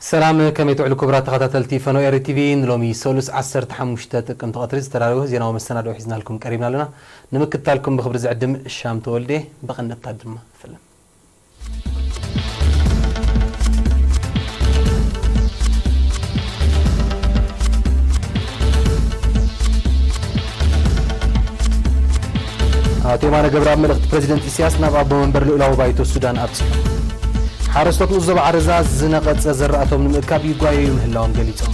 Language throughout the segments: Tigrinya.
ሰላም፣ ከመይ ትውዕሉ ክቡራት ተኸታተልቲ ፈኖ ኤሪ ቲቪ? ንሎሚ ሰሉስ ዓሰርተ ሓሙሽተ ጥቅምቲ ቀትሪ ዝተዳለወ ዜናዊ መሰናድኦ ሒዝናልኩም ቀሪብና ኣለና። ንምክትታልኩም ብኽብሪ ዝዕድም ሻም ተወልዴ፣ ብቐንደታት ድማ ፍልም። ኣቶ የማነ ገብረኣብ መልእኽቲ ፕረዚደንት ኢሳያስ ናብ ኣቦ መንበር ልኡላዊ ባይቶ ሱዳን ኣብጺሑ። ሓረስቶት ንኡስ ዞባ ዓረዛ ዝነቐጸ ዘራእቶም ንምእካብ ይጓየዩ ምህላዎም ገሊጾም።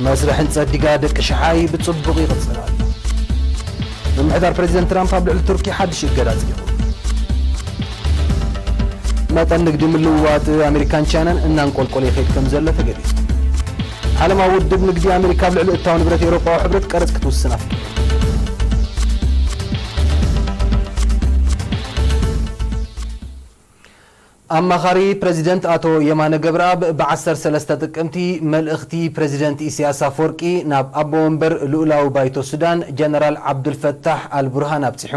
መስርሕ ህንጸት ዲጋ ደቂ ሽሓይ ብጽቡቕ ይቕጽል ኣሎ። ምምሕዳር ፕረዚደንት ትራምፕ ኣብ ልዕሊ ቱርኪ ሓድሽ እገዳ ኣጽዲቑ። መጠን ንግዲ ምልውዋጥ ኣሜሪካን ቻይናን እናንቆልቆለ ይኸይድ ከም ዘሎ ተገሊጹ። ዓለማዊ ውድብ ንግዲ ኣሜሪካ ኣብ ልዕሊ እታው ንብረት ኤውሮጳዊ ሕብረት ቀረጽ ክትውስን ኣፍቂዱ። ኣማኻሪ ፕረዚደንት ኣቶ የማነ ገብረኣብ ብዓሰርተ ሰለስተ ጥቅምቲ መልእኽቲ ፕረዚደንት ኢሳያስ ኣፈወርቂ ናብ ኣቦ ወንበር ልኡላዊ ባይቶ ሱዳን ጀነራል ዓብዱልፈታሕ ኣልቡርሃን ኣብጺሑ።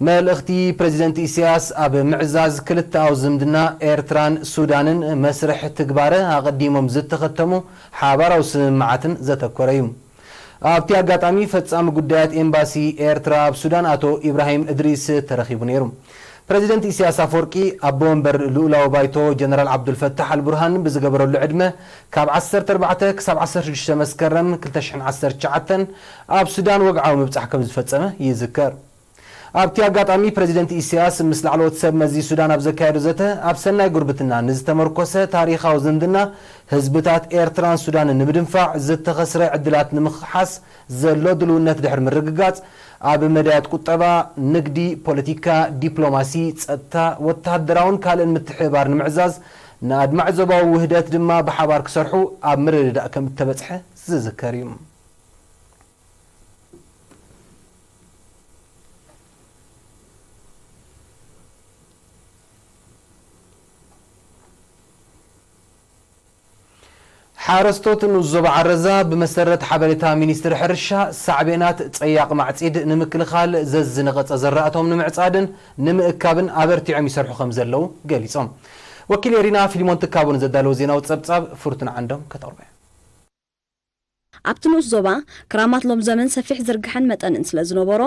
መልእኽቲ ፕረዚደንት ኢሳያስ ኣብ ምዕዛዝ ክልተኣዊ ዝምድና ኤርትራን ሱዳንን መስርሕ ትግባረ ኣቐዲሞም ዝተኸተሙ ሓባራዊ ስምምዓትን ዘተኮረ እዩ። ኣብቲ ኣጋጣሚ ፈጻሚ ጉዳያት ኤምባሲ ኤርትራ ኣብ ሱዳን ኣቶ ኢብራሂም እድሪስ ተረኺቡ ነይሩ። ፕረዚደንት ኢሳያስ ኣፈወርቂ ኣቦ ወንበር ልኡላዊ ባይቶ ጀነራል ዓብዱልፈታሕ ኣልቡርሃን ብዝገበረሉ ዕድመ ካብ ዓሰርተ ኣርባዕተ ክሳብ ዓሰርተ ሽዱሽተ መስከረም ክልተ ሽሕን ዓሰርተ ትሽዓተን ኣብ ሱዳን ወግዓዊ ምብጻሕ ከም ዝፈጸመ ይዝከር። ኣብቲ ኣጋጣሚ ፕረዚደንት ኢሳያስ ምስ ላዕለዎት ሰብ መዚ ሱዳን ኣብ ዘካየዶ ዘተ፣ ኣብ ሰናይ ጉርብትና ንዝተመርኮሰ ታሪኻዊ ዝምድና ህዝብታት ኤርትራን ሱዳንን ንምድንፋዕ ዝተኸስረ ዕድላት ንምኽሓስ ዘሎ ድልውነት ድሕሪ ምርግጋጽ፣ ኣብ መዳያት ቁጠባ፣ ንግዲ፣ ፖለቲካ፣ ዲፕሎማሲ፣ ጸጥታ፣ ወተሃደራውን ካልእን ምትሕብባር ንምዕዛዝ፣ ንኣድማዕ ዞባዊ ውህደት ድማ ብሓባር ክሰርሑ ኣብ ምርድዳእ ከም እተበጽሐ ዝዝከር እዩ። ሓረስቶት ንኡስ ዞባ ዓረዛ ብመሰረት ሓበሬታ ሚኒስትሪ ሕርሻ ሳዕቤናት ጸያቕ ማዕጺድ ንምክልኻል ዘዝነቐጸ ዘራእቶም ንምዕጻድን ንምእካብን ኣበርቲዖም ይሰርሑ ከም ዘለዉ ገሊጾም። ወኪል ኤሪና ፊሊሞን ትካቡ ንዘዳለዎ ዜናዊ ጸብጻብ ፍርቱና ዓንዶም ከተቕርቦ እያ። ኣብቲ ንኡስ ዞባ ክራማት ሎም ዘመን ሰፊሕ ዝርግሐን መጠንን ስለ ዝነበሮ፣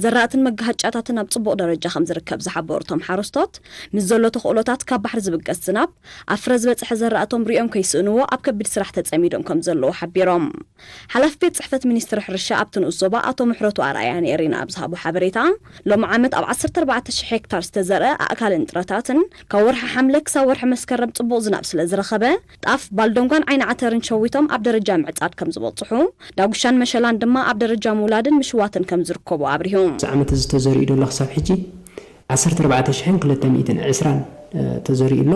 ዘራእትን መጋሃጫታትን ኣብ ጽቡቕ ደረጃ ከም ዝርከብ ዝሓበሩ እቶም ሓረስቶት፣ ምስ ዘሎ ተኽእሎታት ካብ ባሕሪ ዝብገስ ዝናብ፣ ኣብ ፍረ ዝበጽሐ ዘራእቶም ሪኦም ከይስእንዎ ኣብ ከቢድ ስራሕ ተጸሚዶም ከም ዘለዉ ሓቢሮም። ሓላፊ ቤት ጽሕፈት ሚኒስትሪ ሕርሻ ኣብቲ ንኡስ ዞባ ኣቶ ምሕረቱ ኣርኣያ ንኤሪና ኣብ ዝሃቦ ሓበሬታ፣ ሎሚ ዓመት ኣብ ዓሰርተ ኣርባዕተ ሽሕ ሄክታር ዝተዘርአ ኣእካልን ጥረታትን ካብ ወርሒ ሓምለ ክሳብ ወርሒ መስከረም ጽቡቕ ዝናብ ስለ ዝረኸበ፣ ጣፍ፣ ባልዶንጓን ዓይኒ ዓተርን ሸዊቶም ኣብ ደረጃ ምዕጻድ ከም ዝበጽሑ፣ ዳጉሻን መሸላን ድማ ኣብ ደረጃ ምውላድን ምሽዋትን ከም ዝርከቡ ኣብሪሁ። እዚ ዓመት እዚ ተዘሪኡ ዘሎ ክሳብ ሕጂ ዓሰርተ ኣርባዕተ ሽሕን ክልተ ሚእትን ዕስራን፣ እ፣ ተዘሪኡ ኣሎ።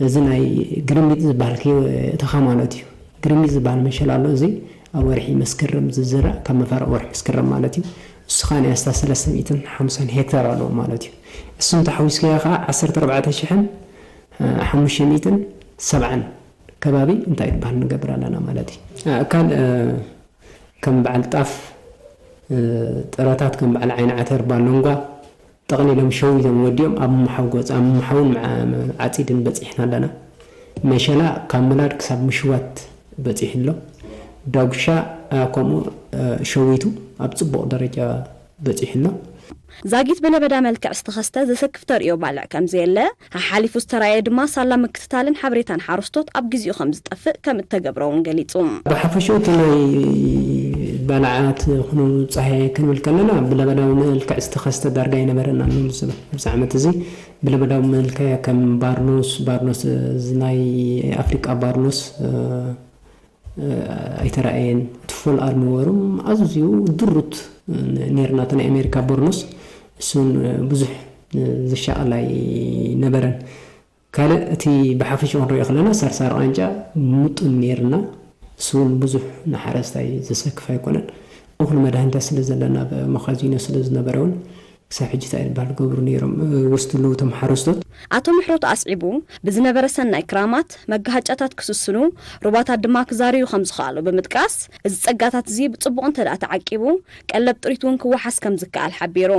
እዚ ናይ ግርሚጥ ዝበሃል ከይ-፣ እተኻ ማለት እዩ። ግርሚጥ ዝበሃል መሸላ ኣሎ። እዚ ኣብ ወርሒ መስከረም ዝዝራእ፣ ካብ መፋርቕ ወርሒ መስከረም ማለት እዩ። እሱ ኸኣ ናይ ኣስታት ሰለስተ ሚእትን ሓምሳን ሄክታር ኣለዎ ማለት እዩ። እሱ እንተሓዊስካዮ ኸኣ ዓሰርተ ኣርባዕተ ሽሕን ሓሙሽተ ሚእትን ሰብዓን ከባቢ እንታይ ዝበሃል ንገብር ኣለና ማለት እዩ። ኣእካል፣ እ፣ ከም በዓል ጣፍ፣ እ፣ ጥረታት ከም በዓል ዓይኒ ዓተር፣ ባሎንጓ፣ ጠቕሊሎም ሸዊቶም ወዲኦም ኣብ ምሓው ገፅ፣ ኣብ ምሓውን መዓ-፣ ዓፂድን በፂሕና ኣለና። መሸላ ካብ ምላድ ክሳብ ምሽዋት በፂሑ ኣሎ። ዳጉሻ፣ እ፣ ከምኡ፣ እ፣ ሸዊቱ ኣብ ፅቡቕ ደረጃ በፂሑ ኣሎ። ዛጊት ብለበዳ መልክዕ ዝተኸስተ ዘሰክፍ ተርእዮ ባልዕ ከም ዘየለ፣ ሓሓሊፉ ዝተራእየ ድማ ሳላ ምክትታልን ሓበሬታን ሓረስቶት ኣብ ግዜኡ ከም ዝጠፍእ ከም እተገብረ እውን ገሊጹ። ብሓፈሽኡ እቲ ናይ ባልዓት ይኹኑ ጻህያይ ክንብል ከለና፣ ብለበዳዊ መልክዕ ዝተኸስተ ዳርጋ ኣይነበረን ንብል ንሕና። ኣብዚ ዓመት እዚ ብለበዳዊ መልክዕ ከም ባርኖስ፣ ባርኖስ፣ እዚ ናይ ኣፍሪቃ ባርኖስ፣ እ፣ ኣይተራእየን። እቲ ፎል ኣርሚ ወርም ኣዝዩ ድሩት ነይርና። እቲ ናይ ኣሜሪካ ቦርኖስ እሱን ብዙሕ ዝሻቐል ኣይነበረን። ካልእ እቲ ብሓፈሻ ክንሪኦ ከለና፣ ሳርሳር ቃንጫ ምጡን ነይርና። እሱ እውን ብዙሕ ንሓረስታይ ዘሰክፍ ኣይኮነን። እኹል መድሃኒታት ስለ ዘለና፣ ኣብ መኻዚኖ ስለ ዝነበረ እውን ክሳብ ሕጂ እንታይ ዝበሃል ገብሩ ነይሮም ውስቲ ኣለዉ እቶም ሓረስቶት። ኣቶ ምሕረቱ ኣስዒቡ፣ ብዝነበረ ሰናይ ክራማት መጋሃጫታት ክስስኑ፣ ሩባታት ድማ ክዛርዩ ከም ዝኸኣሉ ብምጥቃስ፣ እዚ ጸጋታት እዚ ብጽቡቕ እንተ ደኣ ተዓቂቡ፣ ቀለብ ጥሪት እውን ክወሓስ ከም ዝከኣል ሓቢሩ።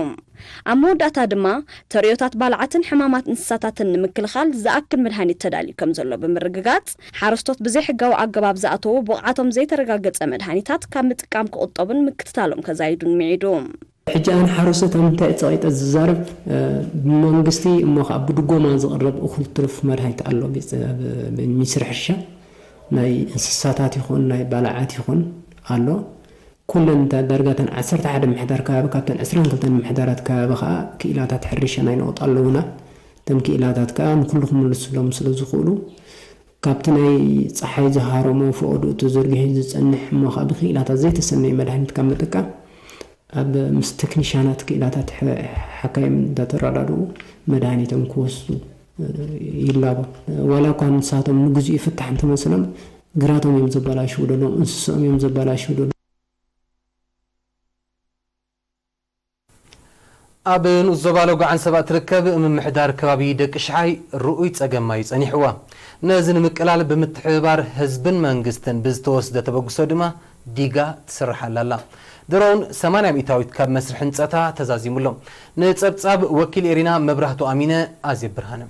ኣብ መወዳእታ ድማ፣ ተርእዮታት ባልዓትን ሕማማት እንስሳታትን ንምክልኻል ዝኣክል መድሃኒት ተዳልዩ ከም ዘሎ ብምርግጋጽ፣ ሓረስቶት ብዘይሕጋዊ ኣገባብ ዝኣተዉ ብቕዓቶም ዘይተረጋገጸ መድሃኒታት ካብ ምጥቃም ክቑጠቡን ምክትታሎም ከዛይዱን ምዒዱ። ሕጂ ኣነ ሓረስቶት ኣብ ምንታይ ጸቒጠ ዝዛረብ፣ እ፣ ብመንግስቲ እሞ ኸኣ ብድጎማ ዝቕረብ እኹል ትርፍ መድሃኒት ኣሎ። ቤት-፣ ብ-፣ ብ-፣ ሚኒስትሪ ሕርሻ ናይ እንስሳታት ይኹን ናይ ባልዓት ይኹን ኣሎ። ኩለን እታ ዳርጋ እተን ዓሰርተ ሓደ ምሕዳር ከባቢ፣ ካብተን ዕስራን ክልተን ምሕዳራት ከባቢ ኸኣ ክኢላታት ሕርሻ ናይ ነቑጣ ኣለዉና። እተን ክኢላታት ከኣ ንኹሉ ክምልሱሎም ስለ ዝኽእሉ፣ ካብቲ ናይ ጸሓይ ዝሃረሞ ፈቐዶኡ ተዘርጊሑ ዝጸንሕ እሞ ኸኣ ብክኢላታት ዘይተሰነየ መድሃኒት ካብ ምጥቃም፣ ኣብ ምስ ቴክኒሻናት ክኢላታት ሐ-፣ ሓካይም እንዳተረዳድኡ መድሃኒቶም ክወስዱ ይላቦ። ዋላ እኳ ንሳቶም ንግዚኡ ፍታሕ እንተመሰሎም፣ ግራቶም እዮም ዘበላሽዉ ዘለዉ፣ እንስስኦም እዮም ዘበላሽዉ ዘለዉ። ኣብ ንኡስ ዞባ ሎጎ ዓንሰባ እትርከብ ምምሕዳር ከባቢ ደቂ ሽሓይ ርኡይ ጸገም ማይ እዩ ጸኒሕዋ። ነዚ ንምቅላል ብምትሕብባር ህዝብን መንግስትን ብዝተወስደ ተበግሶ ድማ ዲጋ ትስርሓላ ኣላ። ድሮን ሰማንያ ሚእታዊት ካብ መስርሕ ህንጸታ ተዛዚሙ ኣሎ። ንጸብጻብ ወኪል ኤሪና መብራህቱ ኣሚነ፣ ኣዜብ ብርሃነ።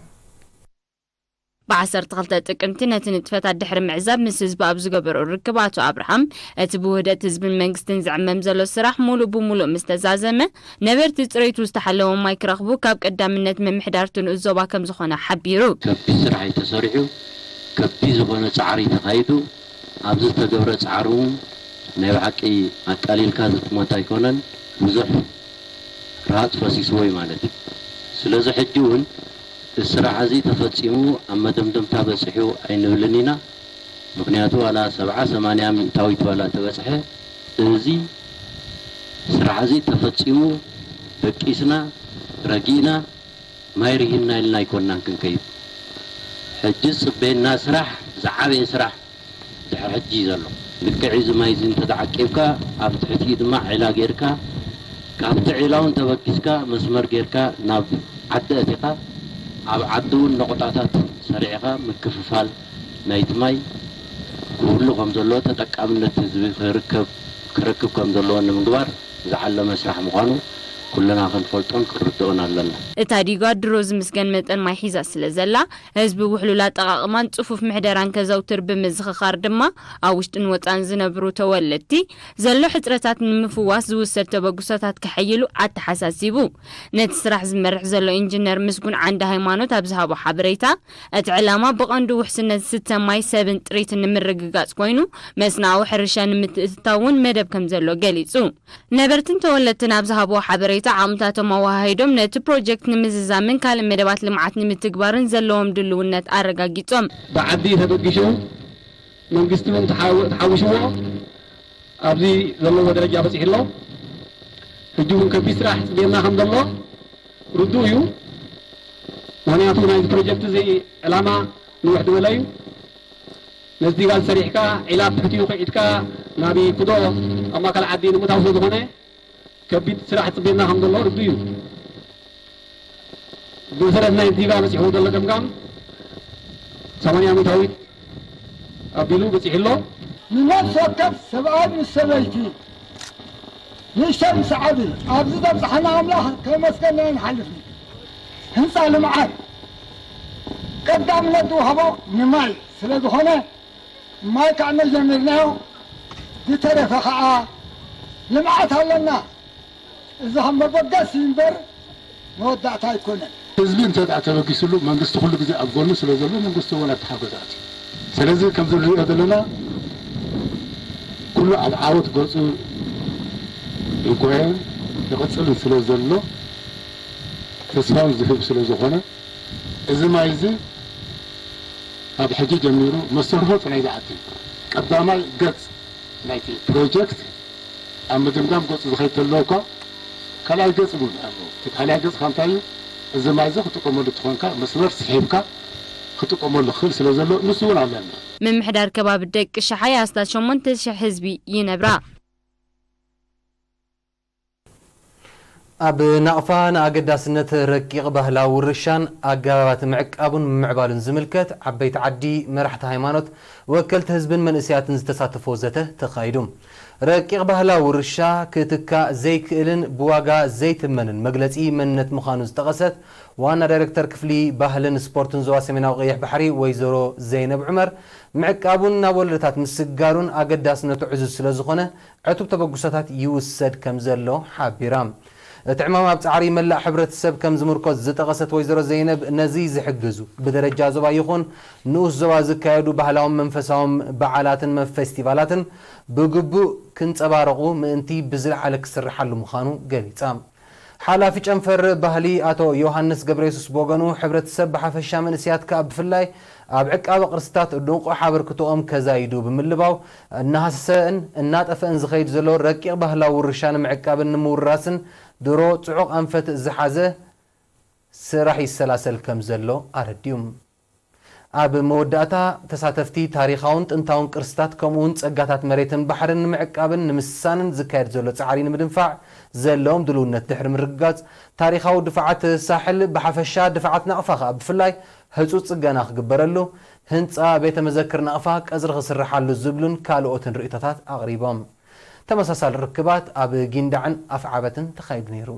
ብ ዓሰርተ ክልተ ጥቅምቲ ነቲ ንጥፈታት ድሕሪ ምዕዛብ ምስ ህዝቢ ኣብ ዝገበሮ ርክብ ኣቶ ኣብርሃም፣ እቲ ብውህደት ህዝብን መንግስትን ዝዕመም ዘሎ ስራሕ ሙሉእ ብሙሉእ ምስ ተዛዘመ፣ ነበርቲ ጽሬቱ ዝተሓለወ ማይ ክረኽቡ ካብ ቀዳምነት ምምሕዳር እቲ ንኡስ ዞባ ከም ዝኾነ ሓቢሩ። ከቢድ ስራሕ እዩ ተሰሪሑ፣ ከቢድ ዝኾነ ጻዕሪ ተኻይዱ። ኣብ ዝተገብረ ጻዕሪ እውን ናይ ብሓቂ ኣቃሊልካ ዝጥመት ኣይኮነን፣ ብዙሕ ረሃጽ ፈሲስዎ እዩ ማለት እዩ። ስለዚ ሕጂ እውን እዚ ስራሕ እዚ ተፈጺሙ ኣብ መደምደምታ በጺሑ ኣይንብልን ኢና። ምኽንያቱ ዋላ ሰብዓ ሰማንያ ሚእታዊት ዋላ ተበጽሐ፣ እዚ ስራሕ እዚ ተፈጺሙ ደቂስና ረጊእና ማይ ርሂና ኢልና ኣይኮንናን ክንከይድ። ሕጂ ዝጽበየና ስራሕ ዝዓበየ ስራሕ ድሕሪ ሕጂ እዩ ዘሎ። ልክዕ እዚ ማይ እዚ እንተተዓቂብካ፣ ኣብ ትሕቲኡ ድማ ዒላ ጌርካ፣ ካብቲ ዒላ እውን ተበጊስካ፣ መስመር ጌርካ ናብ ዓዲ ኣቲኻ፣ ኣብ ዓዲ እውን ነቑጣታት ሰሪዕኻ ምክፍፋል ናይቲ ማይ ክህሉ ከም ዘለዎ፣ ተጠቃምነት ህዝቢ ክርከብ፣ ክረክብ ከም ዘለዎ ንምግባር ዝዓለመ ስራሕ ምዃኑ ኩልና ክንፈልጦን ክንርድኦን ኣለና። እታ ዲጓ ድሮ ዝምስገን መጠን ማይ ሒዛ ስለ ዘላ፣ ህዝቢ ውሕሉል ኣጠቓቕማን ጽፉፍ ምሕደራን ከዘውትር ብምዝኽኻር ድማ፣ ኣብ ውሽጥን ወጻእን ዝነብሩ ተወለድቲ ዘሎ ሕጽረታት ንምፍዋስ ዝውሰድ ተበግሶታት ከሐይሉ ኣተሓሳሲቡ። ነቲ ስራሕ ዝመርሕ ዘሎ ኢንጂነር ምስጉን ዓንደ ሃይማኖት ኣብ ዝሃቦ ሓበሬታ፣ እቲ ዕላማ ብቐንዱ ውሕስነት ዝስተ ማይ፣ ሰብን ጥሪትን ንምርግጋጽ ኮይኑ፣ መስናዊ ሕርሻ ንምትእትታው እውን መደብ ከም ዘሎ ገሊጹ። ነበርትን ተወለድትን ኣብ ዝሃብዎ ሓበሬታ፣ ዓቕምታቶም ኣወሃሂዶም ነቲ ፕሮጀክት ንምዝዛምን ካልእ መደባት ልምዓት ንምትግባርን ዘለዎም ድልውነት ኣረጋጊጾም። ብዓዲ ተበጊሱ መንግስቲ እውን ተሓው-፣ ተሓዊስዎ ኣብዚ ዘለዎ ደረጃ በጺሑ ኣሎ። ሕጂ እውን ከቢድ ስራሕ ጽበየና ከም ዘሎ ርዱእ እዩ። ምኽንያቱ ናይዚ ፕሮጀክት እዚ ዕላማ ንውሕ ዝበለ እዩ። ነዚ ዲጋል ሰሪሕካ፣ ዒላ ኣብ ትሕቲኡ ክዒድካ፣ ናብ ኩዶ ኣብ ማእከል ዓዲ ንምእታው ስለ ዝኾነ፣ ከቢድ ስራሕ ጽበየና ከም ዘሎ ርዱእ እዩ። ብመሰረት ናይ ዲጋ በጺሕዎ ዘሎ ገምጋም፣ ሰማንያ ሚእታዊት ኣቢሉ በጺሑ ኣሎ። ንነፍሲ ወከፍ ሰብኣይ ምስ ሰበይቲ፣ ንእሽተይ ምስ ዓቢ፣ ኣብዚ ዘብጽሓና ኣምላኽ ከመስገና ኣይንሓልፍን። ህንጻ ልምዓት ቀዳምነት ዝወሃቦ ንማይ ስለ ዝኾነ፣ ማይ ከዕነ ጀሚርናዮ። ዝተረፈ ኸኣ ልምዓት ኣለና። እዚ ከም መበገሲ እምበር መወዳእታ ኣይኮነን። ህዝቢ እንተ ደኣ ተበጊስሉ፣ መንግስቲ ኩሉ ግዜ ኣብ ጎኑ ስለ ዘሎ፣ መንግስቲ እውን ኣብቲ ሓገዝ ኣትዩ። ስለዚ ከምዚ ንሪኦ ዘለና፣ ኩሉ ኣብ ዓወት ገጹ ይጓየን ይቕጽልን ስለ ዘሎ፣ ተስፋ እውን ዝህብ ስለ ዝኾነ፣ እዚ ማይ እዚ ካብ ሕጂ ጀሚሩ መስተርሆ ጥራይ ዝኣቲ፣ ቀዳማይ ገጽ ናይቲ ፕሮጀክት ኣብ ምድምዳም ገጹ ዝኸይድ ተሎ እኳ፣ ካልኣይ ገጽ እውን ኣሎ። እቲ ካልኣይ ገጽ ከ እንታይ እዩ? እዚ ማይ እዚ ክጥቀመሉ ትኾንካ፣ መስመር ስሒብካ ክጥቀመሉ ክኽእል ስለ ዘሎ፣ ንሱ እውን ኣለና። ምምሕዳር ከባቢ ደቂ ሸሓይ ኣስታት ሸሞንተ ሽሕ ህዝቢ ይነብራ። ኣብ ናቕፋ ንኣገዳስነት ረቂቕ ባህላዊ ውርሻን ኣገባባት ምዕቃቡን ምምዕባሉን ዝምልከት ዓበይቲ ዓዲ፣ መራሕቲ ሃይማኖት፣ ወከልቲ ህዝብን መንእሰያትን ዝተሳተፎ ዘተ ተኻይዱ። ረቂቕ ባህላዊ ውርሻ ክትካእ ዘይክእልን ብዋጋ ዘይትመንን መግለጺ መንነት ምዃኑ ዝጠቐሰት ዋና ዳይሬክተር ክፍሊ ባህልን ስፖርትን ዞባ ሰሜናዊ ቀይሕ ባሕሪ ወይዘሮ ዘይነብ ዑመር፣ ምዕቃቡን ናብ ወለዶታት ምስጋሩን ኣገዳስነቱ ዕዙዝ ስለ ዝኾነ ዕቱብ ተበግሶታት ይውሰድ ከም ዘሎ ሓቢራ። እቲ ዕማም ኣብ ጻዕሪ መላእ ሕብረተሰብ ከም ዝምርኮዝ ዝጠቐሰት ወይዘሮ ዘይነብ፣ ነዚ ዝሕግዙ ብደረጃ ዞባ ይኹን ንኡስ ዞባ ዝካየዱ ባህላውን መንፈሳውን በዓላትን መ-፣ ፌስቲቫላትን ብግቡእ ክንጸባረቑ ምእንቲ ብዝለዓለ ክስርሓሉ ምዃኑ ገሊጻ። ሓላፊ ጨንፈር ባህሊ ኣቶ ዮሃንስ ገብረየሱስ ብወገኑ፣ ሕብረተሰብ ብሓፈሻ መንእሰያት ከኣ ብፍላይ ኣብ ዕቃበ ቅርስታት ድንቑሕ ኣበርክቶኦም ከዛይዱ ብምልባው፣ እናሃሰሰን እናጠፍአን ዝኸይድ ዘሎ ረቂቕ ባህላዊ ውርሻ ንምዕቃብን ንምውራስን ድሮ ጽዑቕ ኣንፈት ዝሓዘ ስራሕ ይሰላሰል ከም ዘሎ ኣረዲኡ። ኣብ መወዳእታ፣ ተሳተፍቲ ታሪኻውን ጥንታውን ቅርስታት ከምኡውን ጸጋታት መሬትን ባሕርን ንምዕቃብን ንምስሳንን ዝካየድ ዘሎ ጻዕሪ ንምድንፋዕ ዘለዎም ድልውነት ድሕሪ ምርግጋጽ፣ ታሪኻዊ ድፋዓት ሳሕል ብሓፈሻ፣ ድፋዓት ናቕፋ ከኣ ብፍላይ ህጹጽ ጽገና ክግበረሉ፣ ህንጻ ቤተ መዘክር ናቕፋ ቀጽሪ ክስርሓሉ ዝብሉን ካልኦትን ርእይቶታት ኣቕሪቦም። ተመሳሳሊ ርክባት ኣብ ጊንዳዕን ኣፍዓበትን ተኻይዱ ነይሩ።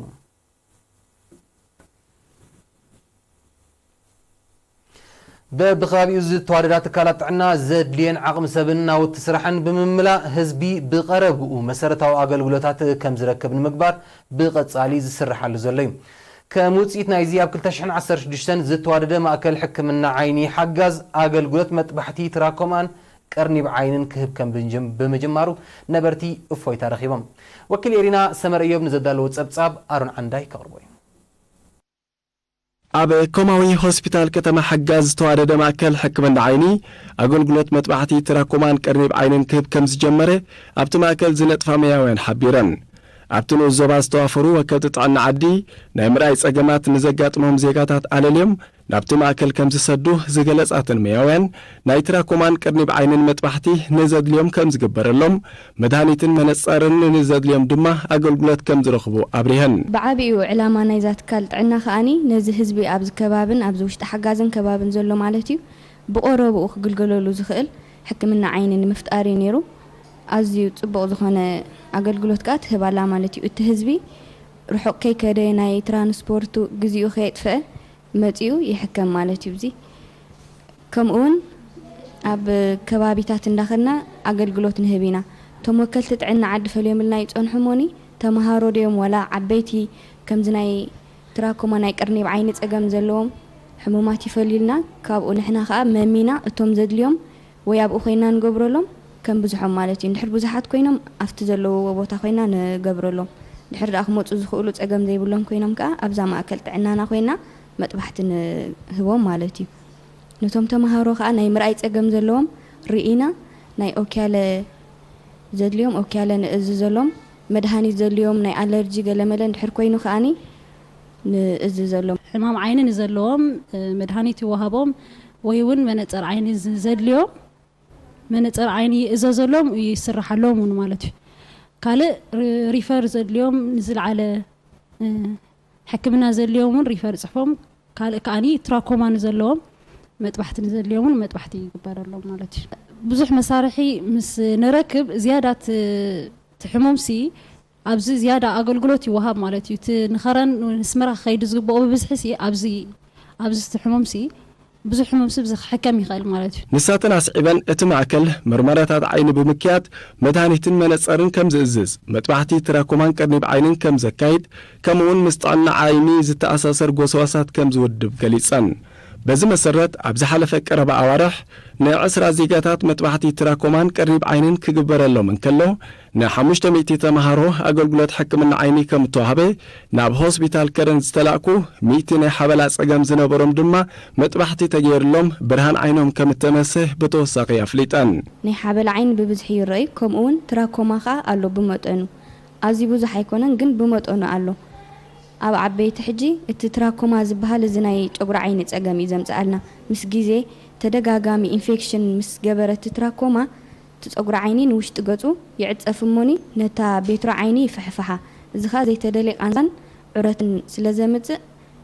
በብኸባቢኡ ዝተዋደዳ ትካላት ጥዕና ዘድልየን ዓቕሚ ሰብን ናውቲ ስራሕን ብምምላእ ህዝቢ ብቐረብኡ መሰረታዊ ኣገልግሎታት ከም ዝረክብ ንምግባር ብቐጻሊ ዝስርሓሉ ዘሎ እዩ። ከም ውጽኢት ናይዚ ኣብ ክልተ ሽሕን ዓሰርተ ሽዱሽተን ዝተዋደደ ማእከል ሕክምና ዓይኒ ሓጋዝ ኣገልግሎት መጥባሕቲ ትራኮማን ቀርኒብ ዓይንን ክህብ ከም ብምጅም-፣ ብምጅማሩ ነበርቲ እፎይታ ረኺቦም። ወኪል ኤሪና ሰመረ እዮብ ንዘዳለዎ ጸብጻብ ኣሮን ዓንዳይ ከቕርቦ እዩ። ኣብ ኮማዊ ሆስፒታል ከተማ ሓጋዝ ዝተዋደደ ማእከል ሕክምና ዓይኒ ኣገልግሎት መጥባሕቲ ትራኮማን ቀርኒብ ዓይንን ክህብ ከም ዝጀመረ ኣብቲ ማእከል ዝነጥፋ መያውያን ሓቢረን። ኣብቲ ንኡስ ዞባ ዝተዋፈሩ ወከልቲ ጥዕና ዓዲ ናይ ምርኣይ ጸገማት ንዘጋጥሞም ዜጋታት ኣለልዮም ናብቲ ማእከል ከም ዝሰዱ ዝገለጻተን መያውያን፣ ናይ ትራኮማን ቀርኒብ ዓይንን መጥባሕቲ ንዘድልዮም ከም ዝግበረሎም፣ መድሃኒትን መነጸርን ንዘድልዮም ድማ ኣገልግሎት ከም ዝረኽቡ ኣብሪሀን። ብዓቢኡ ዕላማ ናይዛ ትካል ጥዕና ከኣኒ ነዚ ህዝቢ ኣብዚ ከባብን ኣብዚ ውሽጢ ሓጋዝን ከባብን ዘሎ ማለት እዩ ብቐረብኡ ክግልገለሉ ዝኽእል ሕክምና ዓይኒ ንምፍጣር እዩ ነይሩ። ኣዝዩ ጽቡቕ ዝኾነ ኣገልግሎት ከኣ ትህብ ኣላ ማለት እዩ። እቲ ህዝቢ ርሑቕ ከይከደ ናይ ትራንስፖርቱ ግዚኡ ከየጥፍአ መጺኡ ይሕከም ማለት እዩ። እዚ ከምኡ እውን ኣብ ከባቢታት እንዳኸድና ኣገልግሎት ንህብ ኢና። እቶም ወከልቲ ጥዕና ዓዲ ፈልዮምልና ይጸንሑ እሞኒ፣ ተመሃሮ ድዮም ዋላ ዓበይቲ ከምዚ ናይ ትራኮማ ናይ ቀርኒ ብዓይኒ ጸገም ዘለዎም ሕሙማት ይፈልዩልና። ካብኡ ንሕና ከኣ መሚና እቶም ዘድልዮም ወይ ኣብኡ ኮይና ንገብረሎም ከም ብዙሖም ማለት እዩ። እንድሕር ብዙሓት ኮይኖም ኣብቲ ዘለውዎ ቦታ ኮይና ንገብረሎም። እንድሕር ደኣ ክመጹ ዝኽእሉ ጸገም ዘይብሎም ኮይኖም ከኣ ኣብዛ ማእከል ጥዕናና ኮይና መጥባሕቲ ንህቦም ማለት እዩ። ነቶም ተመሃሮ ከኣ ናይ ምርኣይ ጸገም ዘለዎም ርኢና ናይ ኦክያለ ዘድልዮም ኦክያለ ንእዝዘሎም። መድሃኒት ዘድልዮም ናይ ኣለርጂ ገለመለ እንድሕር ኮይኑ ከኣኒ ንእዝዘሎም። ሕማም ዓይኒ ንዘለዎም፣ እ፣ መድሃኒት ይወሃቦም ወይ እውን መነጸር ዓይኒ ዝ-፣ ዘድልዮም መነጸር ዓይኒ ይእዘዘሎም፣ ይስርሓሎም እውን ማለት እዩ። ካልእ ሪ-፣ ሪፈር ዘድልዮም ንዝለዓለ፣ እ፣ ሕክምና ዘድልዮም እውን ሪፈር ጽሕፎም፣ ካልእ ከኣኒ ትራኮማ ንዘለዎም መጥባሕቲ ንዘድልዮም እውን መጥባሕቲ ይግበረሎም ማለት እዩ። ብዙሕ መሳርሒ ምስ ንረክብ ዝያዳ እቲ፣ እቲ ሕሙምሲ ኣብዚ ዝያዳ ኣገልግሎት ይወሃብ ማለት እዩ። እቲ ንኸረን ንስመራ ክኸይዱ ዝግብኦ ብብዝሒ ሲ ኣብዚ፣ ኣብዚ እቲ ሕሙም ሲ ብዙሕ ሕሙም ሲ ብዚ ክሕከም ይኽእል ማለት እዩ። ንሳተን ኣስዒበን እቲ ማእከል መርመራታት ዓይኒ ብምክያድ መድሃኒትን መነጸርን ከም ዝእዝዝ፣ መጥባሕቲ ትራኮማን ቀርኒብ ዓይንን ከም ዘካይድ፣ ከምኡውን ምስ ጥዕና ዓይኒ ዝተኣሳሰር ጎስዋሳት ከም ዝውድብ ገሊጸን። በዚ መሰረት ኣብ ዝሓለፈ ቀረባ ኣዋርሕ ንዕስራ ዜጋታት መጥባሕቲ ትራኮማን ቀርኒብ ዓይንን ክግበረሎም እንከሎ፣ ንሓሙሽተ ሚእቲ ተመሃሮ ኣገልግሎት ሕክምና ዓይኒ ከም እተዋህበ ናብ ሆስፒታል ከረን ዝተላእኩ ሚእቲ ናይ ሓበላ ጸገም ዝነበሮም ድማ መጥባሕቲ ተገይርሎም ብርሃን ዓይኖም ከም እተመሰ ብተወሳኺ ኣፍሊጠን። ናይ ሓበላ ዓይኒ ብብዝሒ ይረኣዩ፣ ከምኡ እውን ትራኮማ ከኣ ኣሎ ብመጠኑ። ኣዝዩ ብዙሕ ኣይኮነን፣ ግን ብመጠኑ ኣሎ። ኣብ ዓበይቲ ሕጂ እቲ ትራኮማ ዝበሃል እዚ ናይ ጨጉሪ ዓይኒ ጸገም እዩ ዘምጽኣልና። ምስ ግዜ ተደጋጋሚ ኢንፌክሽን ምስ ገበረ እቲ ትራኮማ እቲ ጸጉሪ ዓይኒ ንውሽጢ ገጹ ይዕጸፍ እሞኒ ነታ ቤትሮ ዓይኒ ይፍሕፍሓ። እዚ ኸኣ ዘይተደልየ ቃንዛን ዑረትን ስለ ዘምጽእ፣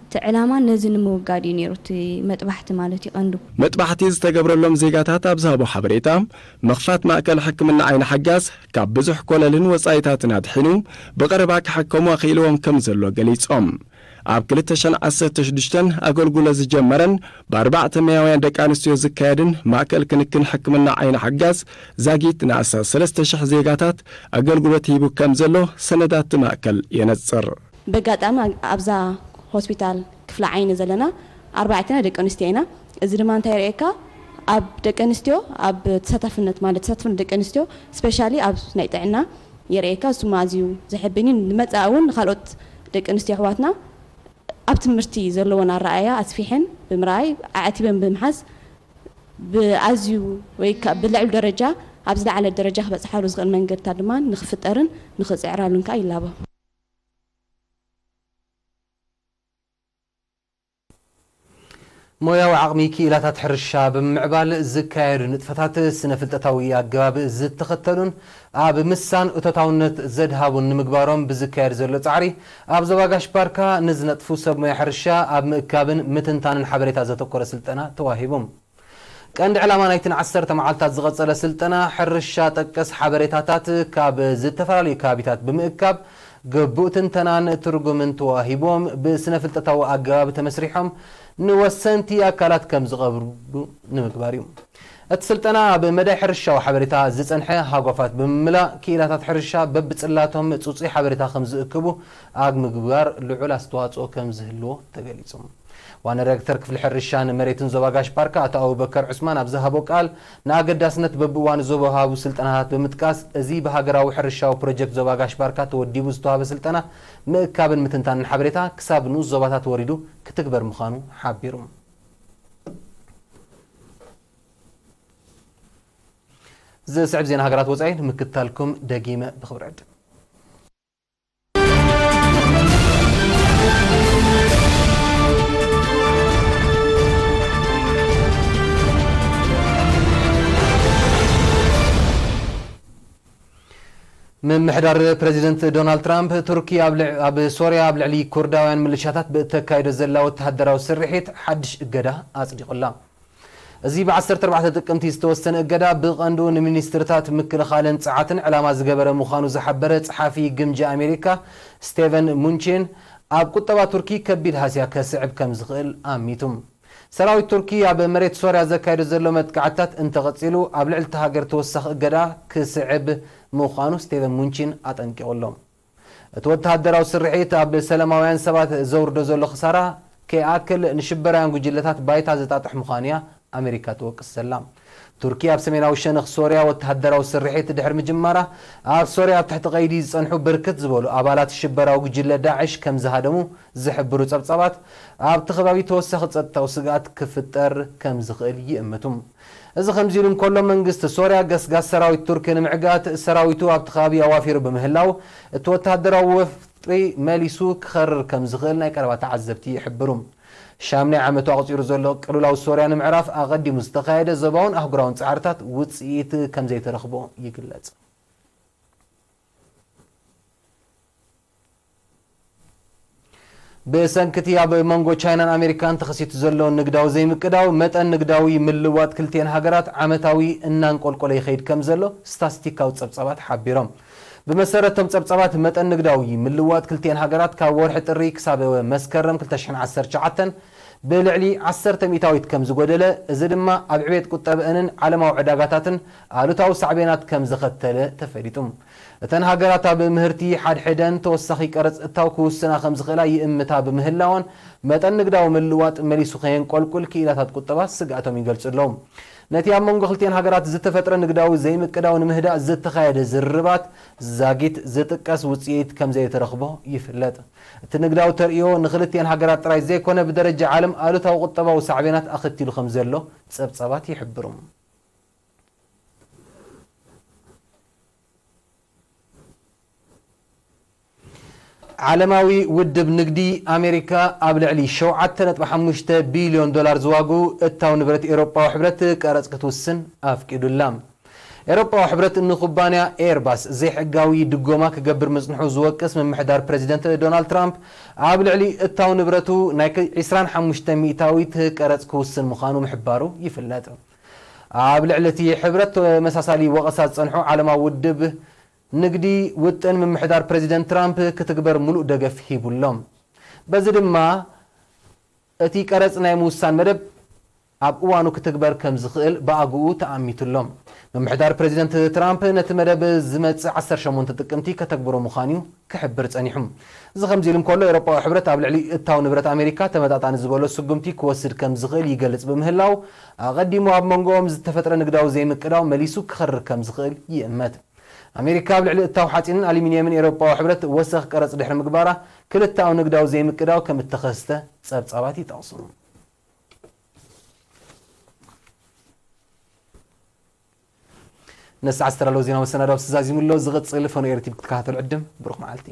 እቲ ዕላማ ነዚ ንምውጋድ እዩ ነይሩ፣ እቲ መጥባሕቲ ማለት እዩ ቀንዱ። መጥባሕቲ ዝተገብረሎም ዜጋታት ኣብ ዝሃቦ ሓበሬታ፣ ምኽፋት ማእከል ሕክምና ዓይኒ ሓጋዝ ካብ ብዙሕ ኮለልን ወጻኢታትን ኣድሒኑ፣ ብቐረባ ክሕከሙ ኣኽኢልዎም ከም ዘሎ ገሊጾም። ኣብ ክልተ ሽሕን ዓሰርተ ሽዱሽተን ኣገልግሎት ዝጀመረን ብኣርባዕተ መያውያን ደቂ ኣንስትዮ ዝካየድን ማእከል ክንክን ሕክምና ዓይኒ ሓጋዝ ዛጊት ንኣስታት ሰለስተ ሽሕ ዜጋታት ኣገልግሎት ሂቡ ከም ዘሎ ሰነዳት እቲ ማእከል የነጽር። በጋጣሚ ኣብዛ ሆስፒታል ክፍለ ዓይኒ ዘለና ኣርባዕተና ደቂ ኣንስትዮ ኢና። እዚ ድማ እንታይ የርእየካ? ኣብ ደቂ ኣንስትዮ፣ ኣብ ተሳታፍነት ማለት ተሳታፍነት ደቂ ኣንስትዮ፣ ስፔሻሊ ኣብ ናይ ጥዕና የርእየካ። እሱማ ኣዝዩ ዘሐብን እዩ። ንመጻኢ እውን ንኻልኦት ደቂ ኣንስትዮ ኣሕዋትና ኣብ ትምህርቲ ዘለወን ኣረኣእያ ኣስፊሐን ብምርኣይ፣ ኣዕቲበን ብምሓዝ፣ ብኣዝዩ ወይ ከ-፣ ብልዕሊ ደረጃ፣ ኣብ ዝለዓለ ደረጃ ክበጽሓሉ ዝኽእል መንገድታት ድማ ንኽፍጠርን ንኽጽዕራሉን ከኣ ይላቦ። ሞያዊ ዓቕሚ ክኢላታት ሕርሻ ብምምዕባል ዝካየዱ ንጥፈታት ስነ ፍልጠታዊ ኣገባብ ዝተኸተሉን ኣብ ምሳን እቶታውነት ዘድሃቡን ንምግባሮም ብዝካየድ ዘሎ ጻዕሪ፣ ኣብ ዞባ ጋሽ ባርካ ንዝነጥፉ ሰብ ሞያ ሕርሻ ኣብ ምእካብን ምትንታንን ሓበሬታ ዘተኮረ ስልጠና ተዋሂቡ። ቀንዲ ዕላማ ናይትን ዓሰርተ መዓልታት ዝቐጸለ ስልጠና፣ ሕርሻ ጠቀስ ሓበሬታታት ካብ ዝተፈላለዩ ከባቢታት ብምእካብ፣ ግቡእ ትንተናን ትርጉምን ተዋሂቦም፣ ብስነ ፍልጠታዊ ኣገባብ ተመስሪሖም ንወሰንቲ ኣካላት ከም ዝቐርቡ ንምግባር እዩ። እቲ ስልጠና ኣብ መዳይ ሕርሻዊ ሓበሬታ ዝጸንሐ ሃጓፋት ብምምላእ፣ ክኢላታት ሕርሻ በብጽላቶም ጽጹይ ሓበሬታ ከም ዝእክቡ ኣብ ምግባር ልዑል ኣስተዋጽኦ ከም ዝህልዎ ተገሊጹ። ዋና ዳይሬክተር ክፍሊ ሕርሻን መሬትን ዞባ ጋሽ ባርካ ኣቶ ኣቡበከር ዑስማን ኣብ ዝሃቦ ቃል፣ ንኣገዳስነት በብእዋኑ ዝወሃቡ ስልጠናታት ብምጥቃስ፣ እዚ ብሃገራዊ ሕርሻዊ ፕሮጀክት ዞባ ጋሽ ባርካ ተወዲቡ ዝተዋህበ ስልጠና ምእካብን ምትንታንን ሓበሬታ ክሳብ ንኡስ ዞባታት ወሪዱ ክትግበር ምዃኑ ሓቢሩ። ዝስዕብ ዜና ሃገራት ወጻኢ ንምክትታልኩም ደጊመ ብኽብሪ ዕድም። ምምሕዳር ፕረዚደንት ዶናልድ ትራምፕ፣ ቱርኪ ኣብ ልዕ-፣ ኣብ ሶርያ ኣብ ልዕሊ ኩርዳውያን ምልሻታት ብእተካይዶ ዘላ ወተሃደራዊ ስርሒት ሓድሽ እገዳ ኣጽዲቑላ። እዚ ብ ዓሰርተ ኣርባዕተ ጥቅምቲ ዝተወሰነ እገዳ፣ ብቐንዱ ንሚኒስትርታት ምክልኻልን ጸዓትን ዕላማ ዝገበረ ምዃኑ ዝሓበረ ጸሓፊ ግምጃ ኣሜሪካ ስቴቨን ሙንቺን፣ ኣብ ቁጠባ ቱርኪ ከቢድ ሃስያ ከስዕብ ከም ዝኽእል ኣሚቱ። ሰራዊት ቱርኪ ኣብ መሬት ሶርያ ዘካየዶ ዘሎ መጥቃዕትታት እንተቐጺሉ፣ ኣብ ልዕሊ እታ ሃገር ተወሳኺ እገዳ ክስዕብ ምዃኑ ስቴቨን ሙንቺን ኣጠንቂቑ ኣሎ። እቲ ወተሃደራዊ ስርሒት ኣብ ሰላማውያን ሰባት ዘውርዶ ዘሎ ክሳራ ከይኣክል፣ ንሽበራውያን ጉጅለታት ባይታ ዘጣጥሕ ምዃኑ እያ ኣሜሪካ ትወቅስ ዘላ። ቱርኪ ኣብ ሰሜናዊ ሸነኽ ሶርያ ወተሃደራዊ ስርሒት ድሕሪ ምጅማራ፣ ኣብ ሶርያ ኣብ ትሕቲ ቀይዲ ዝጸንሑ ብርክት ዝበሉ ኣባላት ሽበራዊ ጉጅለ ዳዕሽ ከም ዝሃደሙ ዝሕብሩ ጸብጻባት፣ ኣብቲ ከባቢ ተወሳኺ ጸጥታዊ ስግኣት ክፍጠር ከም ዝኽእል ይእምቱ። እዚ ከምዚ ኢሉ እንከሎ፣ መንግስቲ ሶርያ ገስጋስ ሰራዊት ቱርኪ ንምዕጋት ሰራዊቱ ኣብቲ ከባቢ ኣዋፊሩ ብምህላው፣ እቲ ወተሃደራዊ ወፍሪ መሊሱ ክኸርር ከም ዝኽእል ናይ ቀረባ ተዓዘብቲ ይሕብሩ። ሻም ናይ ዓመቱ ኣቑጺሩ ዘሎ ቅልውላው ሶርያ ንምዕራፍ ኣቐዲሙ ዝተኻየደ ዞባውን ኣህጉራውን ጻዕርታት ውጽኢት ከም ዘይተረኽቦ ይግለጽ። ብሰንኪ እቲ ኣብ መንጎ ቻይናን ኣሜሪካን ተኸሲቱ ዘሎ ንግዳዊ ዘይምቅዳው፣ መጠን ንግዳዊ ምልዋጥ ክልቲኤን ሃገራት ዓመታዊ እናንቆልቆለ ይኸይድ ከም ዘሎ ስታስቲካዊ ጸብጻባት ሓቢሮም። ብመሰረት እቶም ጸብጻባት፣ መጠን ንግዳዊ ምልዋጥ ክልቲኤን ሃገራት ካብ ወርሒ ጥሪ ክሳብ መስከረም ክልተ ሽሕን ዓሰርተ ትሽዓተን ብልዕሊ ዓሰርተ ሚእታዊት ከም ዝጎደለ፣ እዚ ድማ ኣብ ዕቤት ቁጠበአንን ዓለማዊ ዕዳጋታትን ኣሉታዊ ሳዕቤናት ከም ዘኸተለ ተፈሊጡ። እተን ሃገራት ኣብ ምህርቲ ሓድሕደን ተወሳኺ ቀረጽ እታው ክውስና ከም ዝኽእላ ይእምታ ብምህላወን፣ መጠን ንግዳዊ ምልዋጥ መሊሱ ከየንቆልቁል ክኢላታት ቁጠባ ስግኣቶም ይገልጹ ኣለዉ። ነቲ ኣብ መንጎ ክልቲኤን ሃገራት ዝተፈጥረ ንግዳዊ ዘይምቅዳው ንምህዳእ ዝተኻየደ ዝርርባት ዛጊት ዝጥቀስ ውጽኢት ከም ዘይተረኽቦ ይፍለጥ። እቲ ንግዳዊ ተርእዮ ንኽልቲኤን ሃገራት ጥራይ ዘይኮነ፣ ብደረጃ ዓለም ኣሉታዊ ቁጠባዊ ሳዕቤናት ኣኸቲሉ ከም ዘሎ ጸብጻባት ይሕብሩ። ዓለማዊ ውድብ ንግዲ ኣሜሪካ ኣብ ልዕሊ ሸውዓተ ነጥቢ ሓሙሽተ ቢልዮን ዶላር ዝዋግኡ እታው ንብረት ኤውሮጳዊ ሕብረት ቀረጽ ክትውስን ኣፍቂዱላ። ኤውሮጳዊ ሕብረት ንኩባንያ ኤርባስ ዘይሕጋዊ ድጎማ ክገብር ምጽንሑ ዝወቅስ ምምሕዳር ፕሬዚደንት ዶናልድ ትራምፕ፣ ኣብ ልዕሊ እታው ንብረቱ ናይ ዕስራን ሓሙሽተ ሚእታዊት ቀረጽ ክውስን ምዃኑ ምሕባሩ ይፍለጥ። ኣብ ልዕሊ እቲ ሕብረት ተመሳሳሊ ወቐሳ ዝጸንሖ ዓለማዊ ውድብ ንግዲ ውጥን ምምሕዳር ፕሬዚደንት ትራምፕ ክትግበር ምሉእ ደገፍ ሂቡ ኣሎ። በዚ ድማ እቲ ቀረጽ ናይ ምውሳን መደብ ኣብ እዋኑ ክትግበር ከም ዝኽእል ብኣግኡ ተኣሚቱ ኣሎ። ምምሕዳር ፕሬዚደንት ትራምፕ ነቲ መደብ ዝመጽእ ዓሰርተ ሸሞንተ ጥቅምቲ ከተግብሮ ምዃኑ እዩ ክሕብር ጸኒሑ። እዚ ከምዚ ኢሉ እንከሎ፣ ኤውሮጳዊ ሕብረት ኣብ ልዕሊ እታው ንብረት ኣሜሪካ ተመጣጣኒ ዝበሎ ስጉምቲ ክወስድ ከም ዝኽእል ይገልጽ ብምህላው፣ ኣቐዲሙ ኣብ መንጎኦም ዝተፈጥረ ንግዳዊ ዘይምቅዳው መሊሱ ክኸርር ከም ዝኽእል ይእመት። ኣሜሪካ ኣብ ልዕሊ እታው ሓጺንን ኣሉሚንየምን ኤውሮጳዊ ሕብረት ወሰኽ ቀረጽ ድሕሪ ምግባራ፣ ክልተኣዊ ንግዳዊ ዘይምቅዳው ከም እተኸስተ ጸብጻባት ይጠቕሱ። ነዚ ሰዓት ዝተዳለወ ዜናዊ መሰናዶ ኣብዚ ተዛዚሙ ኣሎ። ዝቕጽል ፈኖ ኤሪ ቲቪ ክትከታተሉ ዕድም። ብሩኽ መዓልቲ።